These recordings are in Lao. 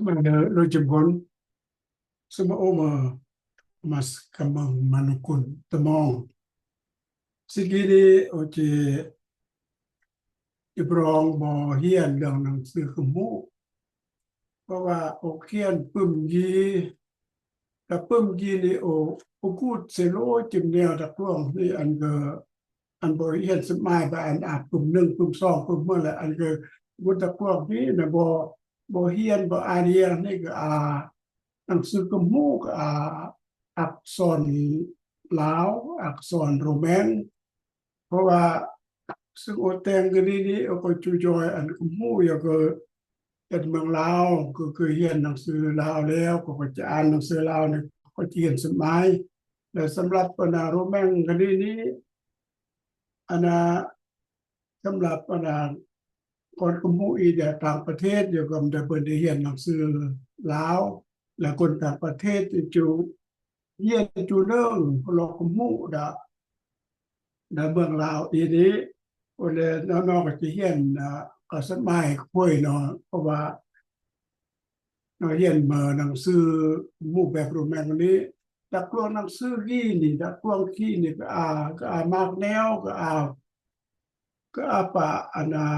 ມາເດີໂລຈິມພົນ ສະມາໂອມາ ມາສະກະມັງມານຸກຸນຕະມອງ ຊິກີນີ້ໂອເຈ ອີບຣອງບໍ່ຮຽນເລື່ອງໜັງສືຄວາມຮູ້ ເພາະວ່າໂອຄຽນປຶ້ມຢີ ແລະປຶ້ມຢີນີ້ໂອ ໂອກູດເຊໂລຈິມແນວຕະກວງນີ້ ອັນກໍ ອັນບໍ່ຮຽນສະໝາຍ ບາດອັນອາບປຶ້ມໜຶ່ງ ປຶ້ມສອງ ປຶ້ມເມື່ອລະ ອັນກໍວຸດຕະກວງນີ້ນະ ບໍ່ ບໍ່ຮຽນ ບໍ່ອ່ານຮຽນ ນີ້ກໍອາ ໜັງສືຄວາມຮູ້ ກໍອາ ອັກສອນລາວ ອັກສອນໂຣແມນ ເພາະວ່າຊຶ່ງໂອແຕ່ງກໍນີ້ນີ້ ໂອກໍຈູຢອຍອັນຄວາມຮູ້ ຢາກກໍເປັນເມືອງລາວ ກໍເຄີຍຮຽນໜັງສືລາວແລ້ວ ກໍຈະອ່ານໜັງສືລາວນີ້ ກໍຈະຮຽນສະໝາຍ ແລະສຳລັບບັນດາໂຣແມນກໍນີ້ນີ້ ອັນນ່າ ສຳລັບອັນນ່າ ກ່ອນຄວາມຮູ້ອີກແຕ່ຕ່າງປະເທດ ຢູ່ກັບໄດ້ເພິ່ນໄດ້ຮຽນໜັງສືລາວ ແລະຄົນຕ່າງປະເທດທີ່ຢູ່ ຮຽນຢູ່ເນີ່ງ ເພາະລາວຄວາມຮູ້ດາ ໃນເມືອງລາວອີນີ້ ໂອແລະນ້ອງໆກໍຈະຮຽນ ອາ ກໍສະໝາຍຄຸຍເນາະ ເພາະວ່າ ເນາະ ຮຽນມາໜັງສືຮູ້ແບບໂຣແມນນີ້ ຕະກວງໜັງສືກີນີ້ ຕະກວງກີນີ້ ກໍອາ ກໍອາມາກແນວ ກໍອາ ກໍອາປະ ອັນນ່າ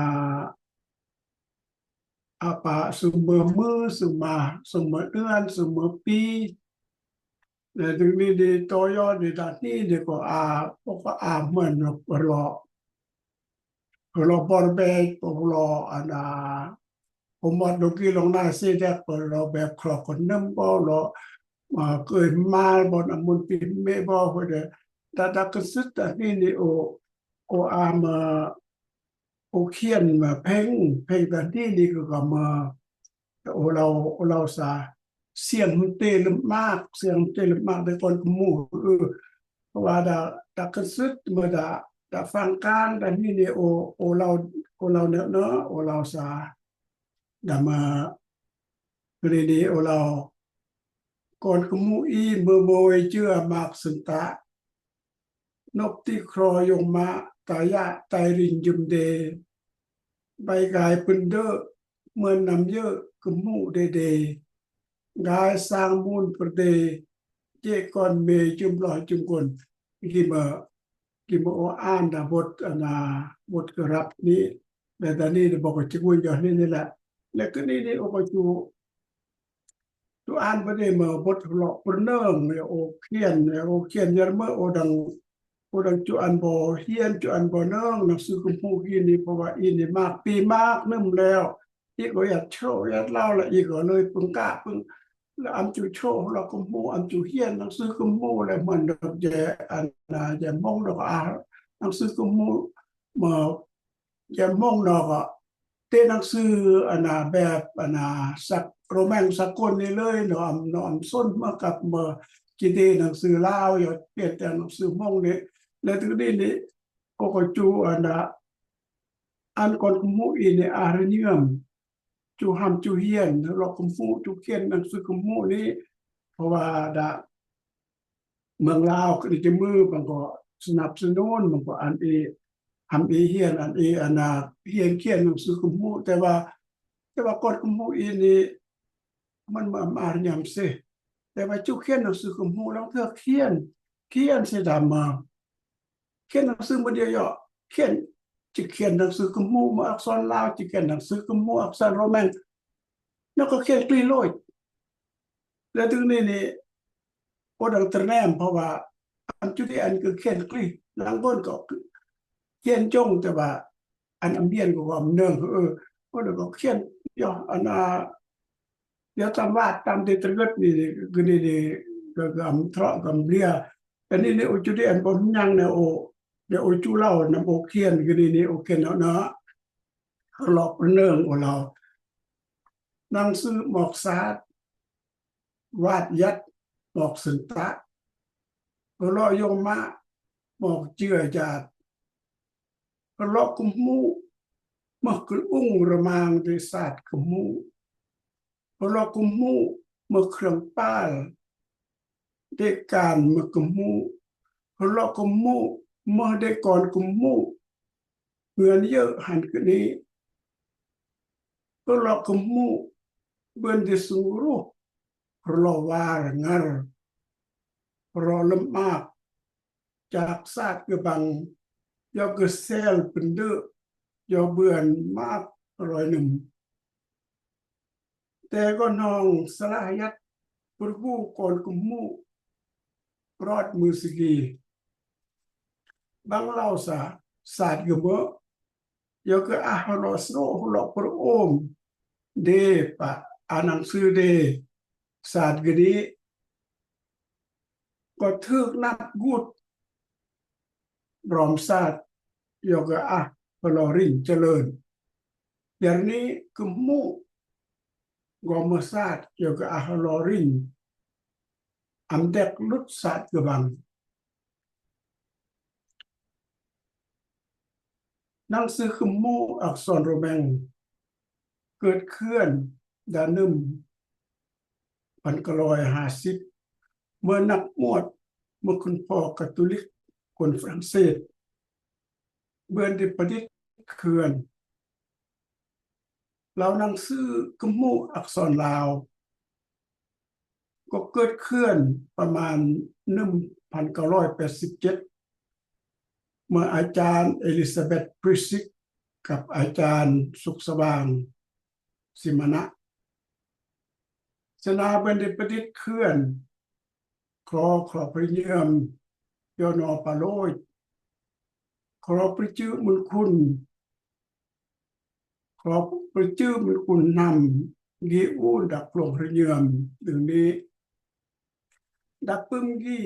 ອາປະຊຸມເມີມື້ ຊຸມມາ ຊຸມເມີເດືອນ ຊຸມເມີປີ ແລະ ຈຶ່ງມີດີຕໍ່ຍອດໃນດ້ານນີ້ນີ້ ກໍອາ ກໍອາເໝືອນເນາະ ເພາະລາວ ເພາະລາວ ບອນແບກ ເພາະລາວ ອັນນ່າ ໂຮມອດ ໂລກີ ລອງນາ ເຊແດກ ເພາະລາວ ແບບຄລອກຄົນໜຶ່ງ ເພາະລາວ ເກີຍມາ ບອນອະມຸນ ປີເມ ເພາະລາວ ດາດາກະສິດ ອັນນີ້ນີ້ ໂອ ໂອອາມາ ໂອຄຽນມາເພງ ເພງດານນີ້ນີ້ກໍມາ ໂອລາວ ໂອລາວສາ ສຽງເຕລະມາກ ສຽງເຕລະມາກ ແຕ່ກ່ອນກໍໝູ່ ເອີ ເພາະວ່າດາ ດາກະສິດ ເມື່ອດາ ດາຟັງການ ດານີ້ນີ້ ໂອ ໂອລາວ ໂອລາວເນາະ ໂອລາວສາ ດາມາ ເຣເນ ໂອລາວ ກ່ອນກະໝູ່ອີ ເມີໂມຍເຈືອມາກສຶນຕະ ນົກຕີຄລໍຍົງມະ ຕາຍະ ຕາຍຣິນຢືມເດ ໃບກາຍປືນເດີ ເມີນນຳເຢີກະໝູ່ເດເດ ກາຍສາງມູນປະເດ ເຈກອນເມຈືມຫຼອຍຈືມກົນ ກິມ ກິມໂອອ່ານນະບົດ ອັນນາ ບົດກະລັບນີ້ ແລະຕອນນີ້ບອກວ່າຈະກຸຍຢອນນີ້ນີ້ແຫຼະ ແລະຄືນີ້ນີ້ໂອກໍຈູ ຕູອ່ານບໍ່ໄດ້ມາບົດເລາະປະເນີງ ແລະໂອຄຽນ ແລະໂອຄຽນຍາມເມື່ອໂອດັງ ໂອດັງຈຸອັນບໍ່ຮຽນ ຈຸອັນບໍ່ເນີງ ໜັງສືຄວາມຮູ້ອີນີ້ ເພາະວ່າອີນີ້ມາກປີມາກໜຶ່ງແລ້ວ ອີກໍຢາກໂຊຢາກເລົ່າ ແລະອີກໍເລີຍປຶງກະປຶງ ແລະອຳຈຸໂຊເລາະຄວາມຮູ້ ອຳຈຸຮຽນໜັງສືຄວາມຮູ້ ແລະມັນດອກແຈ ອັນນາ ແຈມົງດອກອາ ໜັງສືຄວາມຮູ້ມາ ແຈມົງເນາະ ກໍເຕະໜັງສື ອັນນາ ແບບ ອັນນາ ສັກ ໂຣແມນສາກົນນີ້ເລີຍເນາະ ເນາະ ສົນມາກັບມາກິເຕະໜັງສືລາວ ຢາກປ່ຽນແຕ່ໜັງສືມົງນີ້ ແລະຖືນີ້ນີ້ ກໍ ກໍຈູ ອັນນາ ອ່ານກ່ອນຄວາມຮູ້ອີນີ້ ອາຮະຍືມ ຈູຮ່ຳຈູຮຽນ ເລາະຄວາມຮູ້ ຈູຂຽນໜັງສືຄວາມຮູ້ນີ້ ເພາະວ່າດາ ເມືອງລາວຄືຈະມື ມັນກໍສະໜັບສະໜູນ ມັນກໍອັນອີ ອຳອີຮຽນ ອັນອີອັນນາ ຮຽນຂຽນໜັງສືຄວາມຮູ້ ແຕ່ວ່າ ແຕ່ວ່າກ່ອນຄວາມຮູ້ອີນີ້ ມັນມາອາຮະຍາມເສ ແຕ່ວ່າຈຸຂຽນໜັງສືຄວາມຮູ້ ລາງເທື່ອຂຽນ ຂຽນເສດຳມາ ຂຽນໜັງສືມື້ດຽວເຍາະ ຂຽນ ຈະຂຽນໜັງສືຄວາມຮູ້ມາອັກສອນລາວ ຈະຂຽນໜັງສືຄວາມຮູ້ອັກສອນໂຣແມນ ແລ້ວກໍຂຽນກລີໂລຍ ແລະຖືນີ້ນີ້ ໂອດັງຕະແນມ ເພາະວ່າອັນຈຸນີ້ອັນກໍຂຽນກລີ ລາງຄົນກໍຂຽນຈົງ ແຕ່ວ່າອັນອຳຮຽນກໍວ່າເນີງ ເອີ ໂອແລ້ວກໍຂຽນ ເຍາະ ອັນນາ ດຽວຕາມວາດຕາມເດຕະເກີດນີ້ ຄືນີ້ນີ້ ກໍກຳທະເລາະກຳເລຍ ແຕ່ນີ້ນີ້ໂອຈຸເດອັນບໍ່ຍັງແນວໂອ ແນວໂອຈຸເລົ່ານຳໂອຂຽນ ຄືນີ້ນີ້ໂອຂຽນເນາະ ເນາະ ເລາະປະເນີງໂອເລົ່າ ໜັງສືໝອກສາດ ວາດຍັດ ໝອກສຶນຕະ ເລາະຍົງມະ ໝອກເຈືອຢາດ ເລາະຄວາມຮູ້ ໝາກກະອຸງລະມາງ ເດສາດຄວາມຮູ້ ເລາະຄວາມຮູ້ ໝາກເຄື່ອງປານ ເດການໝາກຄວາມຮູ້ ເລາະຄວາມຮູ້ ມາເດກອນຄວາມຮູ້ ເຮືອນເຢີະຫັ້ນຄືນີ້ ເລາະຄວາມຮູ້ Bươn di sung ruh, rlo war ngar, rlo lơm map, jak sat gơbang, yo gơsel pơndơ̆, yo bươn map roi nơm. Te gŏ nong salah yăt, pơrgu kon kơmu, rot mưsgi. Bang lao sa, sat gơmơ̆, yo gơah hloh sroh hloh pơrôm, de pa anang sư de, sat gơni, gŏ thưk năp gut, rom sat, yo gơah hloh rinh jơlơn. Yar ni kơmu, gŏ mơh sat, yo gơah hloh rinh, am dek lut sat gơbang. ໜັງສືຄຶມໝູ່ອັກສອນໂຣແມງ ເກີດເຄື່ອນດາໜຶ່ມ ພັນເກົ້າຮ້ອຍຫ້າສິບ ເມື່ອນັກອວດ ເມື່ອຄຸນພໍ່ກາໂຕລິກຄົນຝຣັ່ງເສດ ເບື່ອນໄດ້ປະດິດເຄື່ອນ ລາວໜັງສືຄຶມໝູ່ອັກສອນລາວ ກໍເກີດເຄື່ອນປະມານໜຶ່ງພັນເກົ້າຮ້ອຍແປດສິບເຈັດ ເມື່ອອາຈານເອລິຊາເບັດ ພຣີຊິກ ກັບອາຈານສຸກສະຫວ່າງ ສິມະນະ ສະໜາເພິ່ນໄດ້ປະດິດເຄື່ອນ ຂໍ ຂໍພະຍາຍາມ ຍໍ ນໍ ປາໂລຍ ຂໍປະຈື່ບຸນຄຸນ ຂໍປະຈື່ບຸນຄຸນນຳ ກີອູນ ດັກພວງພະຍາຍາມ ດັ່ງນີ້ ດັກປຶ້ມກີ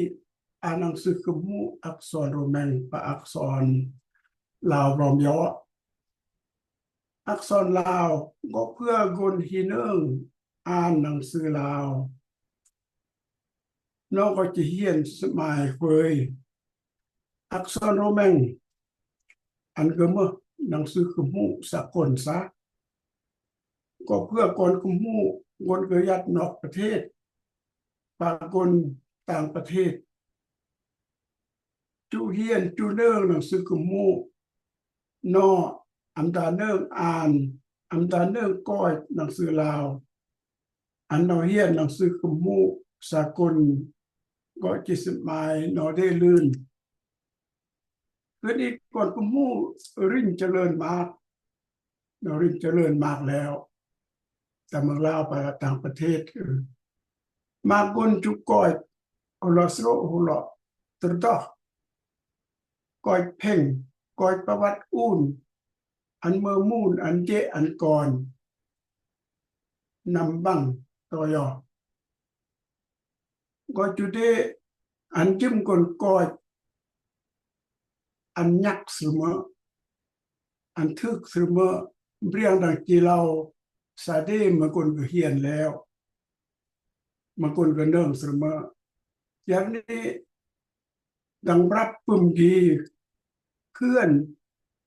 ອ່ານໜັງສືຄຶມໝູ່ອັກສອນໂຣແມງ ປະອັກສອນລາວບອມຍໍ ອັກສອນລາວ ກໍເພື່ອກົນຮີເນີງອ່ານໜັງສືລາວ ນ້ອງກໍຈະຮຽນສະໝາຍເຄີຍ ອັກສອນໂຣແມງ ອັນກະເມີໜັງສືຄຶມໝູ່ສາກົນຊະ ກໍເພື່ອກອນຄຶມໝູ່ ກົນກະຢັດນອກປະເທດ ປາກົນຕ່າງປະເທດ ຈຸຮຽນຈຸເນີງໜັງສືຄຶມໝູ່ ນໍ ອຳດາເນີງອ່ານ ອຳດາເນີງກອຍໜັງສືລາວ ອັນນໍຮຽນໜັງສືຄຶມໝູ່ສາກົນ ກໍຈິດສະໝາຍນໍເດລື່ນ ຄືນອີກກອນຄຶມໝູ່ຣິນຈະເລີນມາກ ນຳຣິນຈະເລີນມາກແລ້ວ ຈາກເມືອງລາວໄປຕ່າງປະເທດ ມາກກົນຈຸກອຍ ຫົວເລາະສະໂລະຫົວເລາະຕຣະດອກ ກອຍເພັງ ກອຍປະຫວັດອູນ ອັນເມີມູນ ອັນເຈະ ອັນກອນ ນຳບັງ ຕໍຍໍ ກອຍຈຸເດ ອັນຈິ້ມກົນກອຍ ອັນຍັກສະເໝີ ອັນຖືກສະເໝີ ບຽງດັງຈີເລົາ ສາເດ ເມື່ອກົນກະຮຽນແລ້ວ ເມື່ອກົນກະເນີງສະເໝີ ຢ່າງນີ້ ດັງບລັບປຶ້ມກີ ເຄື່ອນ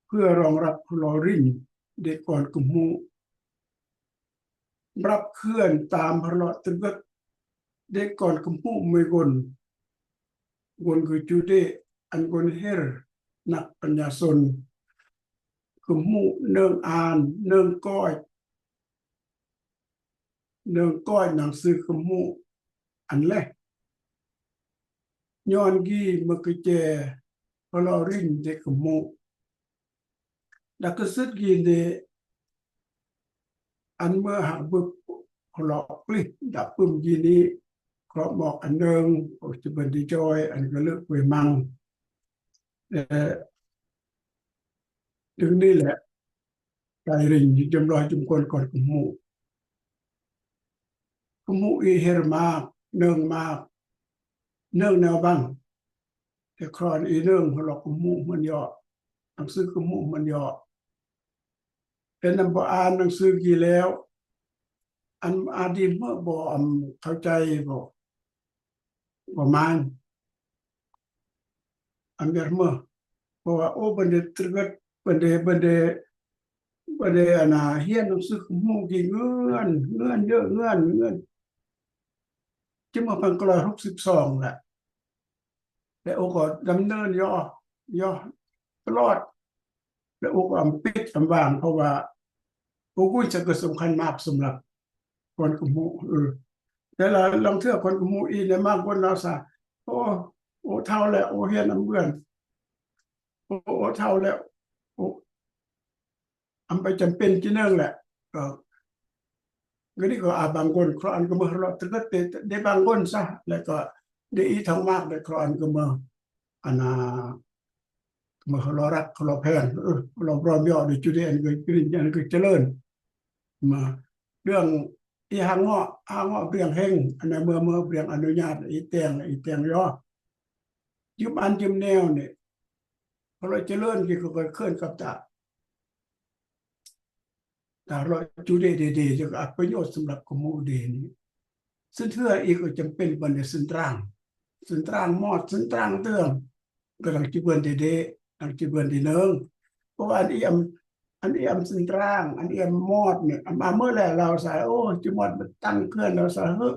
ເພື່ອຮອງຮັບຮໍລິນ ເດັກກອນກະໝູ ບລັບເຄື່ອນຕາມຮະເລາະຕະເບິດ ເດັກກອນກະໝູເມກົນ ກົນກະຈູເດ ອັນກົນເຮຣ ນັກປັນຍາຊົນ ກະໝູເນີງອ່ານ ເນີງກອຍ ເນີງກອຍໜັງສືຄະໝູ ອັນແລະ ຍ້ອນກີເມີກະແຈ ພະລໍລິນເດກະໝູ ດັກກະຊຶດກີເນ ອັນເມີຫາບຶບ ພະລໍກລິດ ດັບປຶ້ມກີນີ ຄອບໝອກອັນເນີງ ໂອຈະເບິນດີຈອຍ ອັນກະເລິກເວມັງ ແລະ ດຶງນີ້ແຫຼະ ໄກຣິງ ຈຳລອຍຈຸມກົນກອນກະໝູ ກະໝູອີເຮຣມາກ ເນີງມາກ ເນີງແນວບັງ ແຕ່ຄອນອີເນີງ ພະລໍກະໝູມັນເຍາະ ໜັງສືກະໝູມັນເຍາະ ເປັນນຳບໍ່ອ່ານໜັງສືກີແລ້ວ ອັນອາດີເມີບໍ່ ອຳເຂົ້າໃຈບໍ່ ປະມານ ອຳເມດເມີ ເພາະວ່າ ໂອ ເພິ່ນໄດ້ຕຣຶກ ເພິ່ນໄດ້ ເພິ່ນໄດ້ ເພິ່ນໄດ້ ອັນນາ ຮຽນໜັງສືກະໝູກີເງືອນ ເງືອນເຍອະ ເງືອນ ເງືອນ ຈະເມືອພັນເກົ້າຮ້ອຍຫົກສິບສອງແຫຼະ ແລະ ໂອກໍດຳເນີນຍໍ ຍໍຕະຫຼອດ ແລະ ໂອກໍອຳປິດອຳວາງ ເພາະວ່າ ໂອກຸນຈະກະສຳຄັນມາກສຳລັບ ກ່ອນກະໝູ ເອີ ແຕ່ລະລາງເທື່ອກ່ອນກະໝູອີກແລ້ວມາກ່ອນລາວຊະ ໂອ້ ໂອ້ ເຖົ້າແລ້ວ ໂອ້ ຮຽນນຳເພື່ອນ ໂອ້ ໂອ້ ເຖົ້າແລ້ວ ໂອ້ ອຳໄປຈຳເປັນຈີໜຶ່ງແຫຼະ ກໍ ກໍນີ້ກໍອາບາງຄົນ ເຄາະອັນກໍມາເລາະຕະເກີດເດ ເດບາງຄົນຊະ ແລ້ວກໍເດອີທອງມາກ ແລ້ວເຄາະອັນກໍມາ ອັນນ່າ ມາເລາະຮັກເລາະແພງ ເອີ ເລາະພ້ອມຢໍ່ໂດຍຈຸເດ ອັນກໍ ອັນກໍຈະເລີນ ມາເລື່ອງອີຫາງເງາະ ຫາງເງາະເບຽງເຮັງ ອັນນັ້ນເມື່ອ ເມື່ອເບຽງອະນຸຍາດ ອີແຕງ ອີແຕງຢໍ່ ຢືມອັນຢືມແນວນີ້ ເລາະຈະເລີນ ກໍເກີດຂຶ້ນກັບຕາ ຖ້າເລາະຈູເດເດໆ ຈະອັບປະໂຫຍດສຳລັບກະໝູເດນີ້ ຊິນເທື່ອອີກກໍຈຳເປັນບັນດາຊິນຕຣາງ ຊິນຕຣາງມອດ ຊິນຕຣາງເຕີງ ກໍຕ້ອງຈິເບິ່ນເດໆ ຕ້ອງຈິເບິ່ນເດເນີງ ເພາະວ່າອັນອີອຳ ອັນອີອຳຊິນຕຣາງ ອັນອີອຳມອດນີ້ ອຳມາເມື່ອແລະລາວສາຍ ໂອ້ ຈິມອດມັນຕັ້ງເຄື່ອນລາວສາຍເຮີ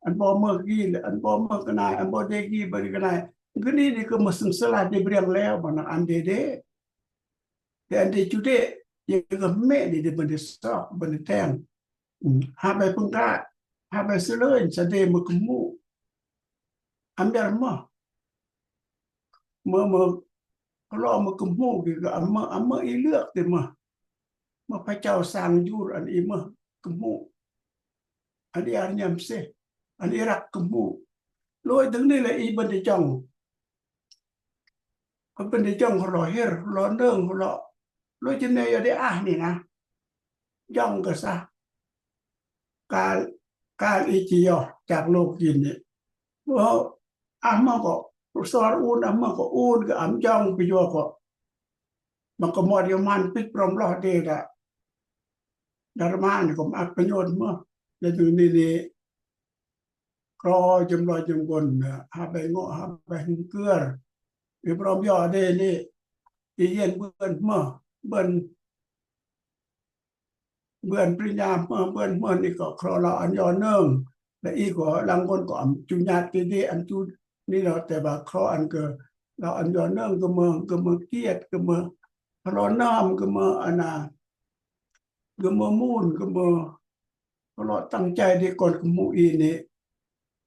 ອັນບໍ່ເມື່ອກີ້ ອັນບໍ່ເມື່ອກະນາຍ ອັນບໍ່ເດກີ້ ບໍ່ເດກະນາຍ ຄືນີ້ນີ້ຄືມາສິງສະຫຼາດເດເບຣຽງແລ້ວ ບໍ່ນະ ອັນເດເດ ແຕ່ອັນເດຈູເດ ເຢກະແມ່ນີ້ເດ ບໍ່ໄດ້ຊອກ ບໍ່ໄດ້ແຕ່ງ ອືມ ຫາໄປເພິ່ງກາ ຫາໄປສະເລີຍ ສະເດມາກະໝູ ອຳເດລະມາ ເມື່ອ ເມື່ອ ເຂົາລອມາກະໝູ ເກກະອຳມາ ອຳມາອີເລືອກເດມາ ມາພະເຈົ້າສ້າງຢູ່ ອັນອີມາກະໝູ ອັນອີອາຍາມເຊ ອັນອີລັກກະໝູ ໂລຍເຖິງນີ້ແຫຼະ ອີເບິ່ນເດຈ່ອງ ເພິ່ນເປັນໄດ້ຈ້ອງເຂົາເລາະເຮັດເລາະເນີງເຂົາເລາະ ໂລຍຈິນແນວຢ່າໄດ້ອານີ້ນະ ຍ່ອງກະຊະ ການ ການອີຈີຢໍ ຈາກໂລກຈີນນີ້ ເຮົາອາມາກໍສອນອູນ ອາມາກໍອູນ ກະອຳຈ້ອງໄປຢູ່ກໍ ມັນກໍໝົດຢູ່ມັນ ປິດປຣອມລອດເດລະ ດາລະມານີ້ກໍອັບປະໂຫຍດເໝິດ ແລະຢູ່ນີ້ນີ້ ກອຍຈົ່ມລອຍຈົ່ມກົນ ຫາໄປເງາະ ຫາໄປຫຶງເກືອ ອີບຣອມຢໍ່ເດນີ້ ອີຮຽນເບືອນມາ ເບືອນ ເບືອນປະລິນຍາມາ ເບືອນມານີ້ກໍຄຣອລາວອັນຍໍເນີງ ແລະອີກກໍລາງຄົນກໍອຳຈຸຍາດເດ ອຳຈຸນີ້ເນາະ ແຕ່ວ່າຄຣອອັນກະລາວອັນຍໍເນີງ ກະເມີ ກະເມີກຽດ ກະເມີຄຣອນາມ ກະເມີອັນນາ ກະເມີມູນ ກະເມີ ເພາະເລາະຕັ້ງໃຈເດກ່ອນກະໝູອີນີ້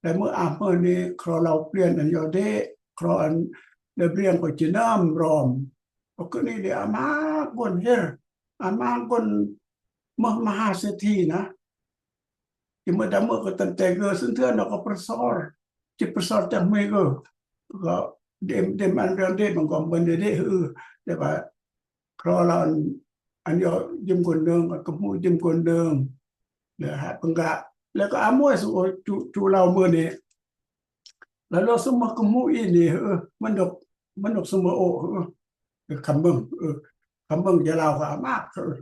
ແລະມື້ອາເມີນີ້ ເພາະເລາປ່ຽນອັນຍໍເດ ເພາະອັນເດບຽງກໍຈະນຳລອມ ເພາະຄືນີ້ເດອາມາກົນເຮ ອາມາກົນມະ ມະຫາເສດຖີນະ ຈະເມີດາເມີກໍຕັນແຕເກີ ຊຶ່ງເທື່ອນອກກໍປະຊອນ ຈິດປະຊອນຈັກເມເກີ ກໍເດມ ເດມອັນເລື່ອງເດມັນກໍເບິ່ນເດເດ ເອີ ແຕ່ວ່າ ເພາະລາວອັນ ອັນຍໍຢືມຄົນໜຶ່ງ ກະໝູຢືມຄົນໜຶ່ງ ແລະຫາເພິ່ນກະ ແລ້ວກໍອາມວຍສູ່ ຈູ ຈູລາວມື້ນີ້ ແລ້ວລາວສະເໝີກະໝູອີນີ້ ເອີ ມັນດອກ ມັນດອກສະເໝີໂອ ເອີ ຄຳເບິ່ງ ເອີ ຄຳເບິ່ງຈະລາວກະອາມາກ ເອີ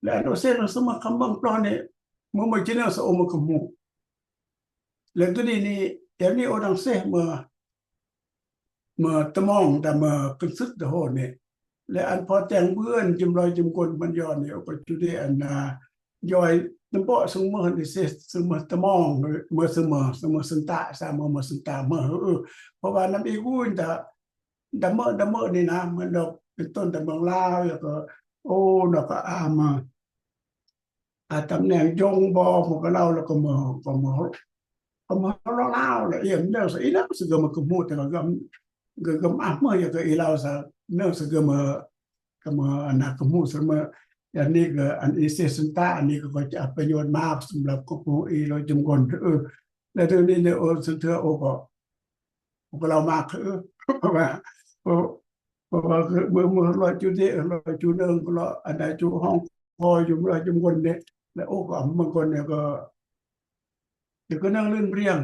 ແລະໂນເຊໂນສະເໝີຄຳເບິ່ງປລໍນີ້ ເມື່ອເມື່ອຈີເນສະໂອເມື່ອກະໝູ ແລະໂຕນີ້ນີ້ ແອວນີ້ໂອດັງເຊເມື່ອ ເມື່ອຕະມອງ ຕະເມື່ອຂຶ້ນສຶກຕະໂຫດນີ້ ແລະອັນພໍແຕ່ງເບືອນຈິມລອຍຈິມກົນມັນຍ້ອນນີ້ ໂອກະຈຸເດອັນນາ ຍ້ອຍຕຳເບາະຊຸເມີຫັ້ນເສ ຊຸເມີຕະມອງ ເມື່ອຊຸເມີ ຊຸເມີຊຸນຕະ ສາມມື້ເມື່ອຊຸນຕະ ເມື່ອ ເອີ ເພາະວ່ານຳອີກອູນຕະ ດຳເມີ ດຳເມີນີ້ນະ ມັນດອກເປັນຕົ້ນຕະເມືອງລາວ ແລ້ວກໍ ໂອ ແລ້ວກໍອາມາ ອາ ຕຳແໜ່ງຢົງບໍ່ ໝູ່ກະເລົ່າ ແລ້ວກໍມາ ກໍມາ ກໍມາລາວລະອຽມແນວສະອີນະ ສະເກີມາກະໝູ ແຕ່ວ່າກໍ ກໍ ກໍອາມາ ກໍອີລາວສະເນີສະເກີມາ ກໍມາອັນນະກະໝູສະເມີ ອັນນີ້ກໍອັນອີເສສຸນຕາ ອັນນີ້ກໍຈະປະໂຫຍດມາກສຳລັບກະໝູອີລອຍຈຸມກົນ ເອີ ແລະດຽວນີ້ເນ ໂອ ສຸນເທື່ອ ໂອ ກໍ ພວກເຮົາມັກ ເພາະວ່າ ເພາະ ເພາະວ່າເມື່ອ ເມື່ອລອຍຈຸເດ ລອຍຈຸເນີງ ລອຍອັນໃດຈຸຫ້ອງຄອຍຢູ່ລອຍຈຸມຄົນເດ ແລະໂອກະບາງຄົນນີ້ກໍ ເດກະເນີງລື່ນເພຍງ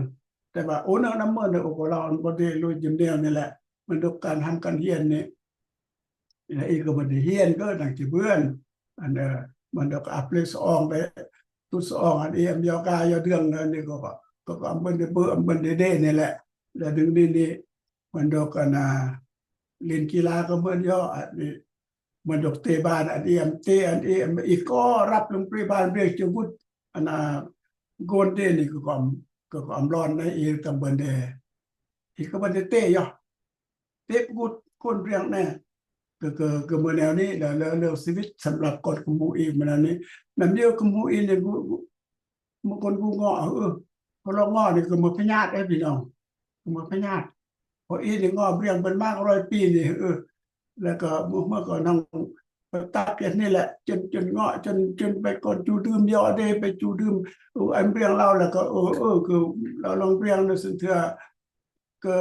ແຕ່ວ່າໂອເນີງນຳເມີເນ ໂອກະລາວອັນບໍ່ເດລອຍຈິມແນວນີ້ແຫຼະ ມັນດອກການຮ່ຳການຮຽນນີ້ ແລະອີກກໍບໍ່ໄດ້ຮຽນ ກໍນັ່ງຈະເບືອນ ອັນ ເອີ ມັນດອກອັບເລສະອອງໄປ ຕຸດສະອອງ ອັນເອມຢອກາຢອເດືອງ ອັນນີ້ກໍ ກໍ ກໍອຳເບິ່ນໄດ້ເບີ ອຳເບິ່ນໄດ້ເດນີ້ແຫຼະ ແລະດຶງນີ້ນີ້ ມັນດອກ ອັນນາ ຫຼິ້ນກິລາກໍເໝິດຢໍ ອັນນີ້ ມັນດອກເຕະບານ ອັນເອມເຕະ ອັນເອມອີກກໍຮັບລົງເຕະບານເບຣກຈະວຸດ ອັນນາ ໂກນເດນີ້ກໍ ກໍ ກໍອຳລອນໃນອີກຕຳເບິ່ນແດ່ ອີກກໍບໍ່ໄດ້ເຕະຢໍ ເຕະກຸດຄົນພຽງແນ່ ກໍ ກໍ ກໍເມື່ອແນວນີ້ ແລ້ວ ແລ້ວ ແລ້ວຊີວິດສຳລັບກ່ອນກະໝູອີກມື້ນັ້ນນີ້ ນຳດຽວກະໝູອີກນີ້ ກະ ບາງຄົນກໍເງາະ ເອີ ຄົນລາວເງາະນີ້ກໍເໝືອນພະຍາດເດ້ພີ່ນ້ອງ ເໝືອນພະຍາດ. ເພາະອີ່ນີ້ເງາະບຽງເພິ່ນມາຮ້ອຍປີນີ້ ເອີ ແລ້ວກໍເມື່ອ ເມື່ອກໍນັ່ງປະຕັບເຮັດນີ້ແຫຼະ ຈົນ ຈົນເງາະ ຈົນ ຈົນໄປກ່ອນຈູ່ດື່ມຢໍເດ້ ໄປຈູ່ດື່ມ ເອີ ອັນບຽງລາວ ແລ້ວກໍ ເອີ ເອີ ຄືລາວລອງບຽງນະ ຊັ້ນເທື່ອ ກໍ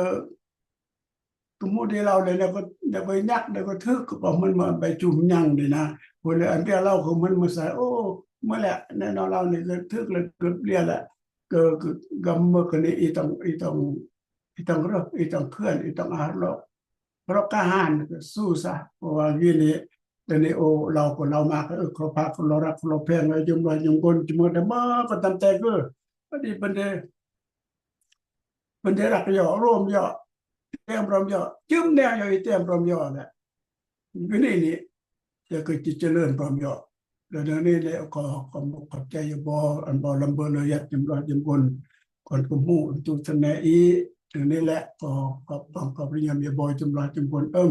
ກໍໝູ່ໄດ້ເລົ່າແລ້ວ ແລ້ວກໍ ແລ້ວກໍຍັກ ແລ້ວກໍຖືກ ກໍເພາະມັນມາໄປຈຸ່ມຍັງນີ້ນະ. ພຸ້ນແຫຼະ ອັນເທື່ອລາວກໍມັນມາໃສ່ ໂອ້ ເມື່ອແຫຼະ ແນ່ນອນລາວນີ້ກໍຖືກແລ້ວ ເກືອບເລຍແຫຼະ ກໍ ກໍ ກໍເມື່ອຄືນນີ້ ອີຕ້ອງ ອີຕ້ອງ ອີຕ້ອງເລິກ ອີຕ້ອງເຄື່ອນ ອີຕ້ອງອາຮະເລາະ ເພາະກາຫານກໍສູ້ຊະ. ເພາະວ່າຢູ່ນີ້ ດຽວນີ້ ໂອ້ ລາວກໍລາວມາ ກໍ ເອີ ເຂົາພາ ເຂົາລາວຮັກ ເຂົາລາວແພງ ລາວຍົມ ລາວຍົມຄົນ ຈະເມື່ອໃດມາກໍຕາມແຕ່ ຄື ອັນນີ້ເພິ່ນໄດ້ ເພິ່ນໄດ້ລັກຢໍ້ ໂລມຢໍ້ ແຕ້ມລອມຢໍ້ ຈື່ມແນວຢໍ້ ແຕ້ມລອມຢໍ້ແຫຼະ. ຢູ່ໃນນີ້ ແລ້ວກໍຈະຈະເລີນລອມຢໍ້ ແລ້ວໃນນີ້ແຫຼະ ຂໍຂອບ ຂອບໃຈຢູ່ບໍ່ ອັນບໍ່ລຳເບີເລີຍ ຍາດຈົມລາວຈົມບົນ ກ່ອນກໍຮູ້ ຕຸສະແນອີ ໃນນີ້ແຫຼະ ຂໍຂອບ ຂອບ ຂອບພະຍາມຢູ່ບໍ່ ຈົມລາວຈົມບົນ ເອີ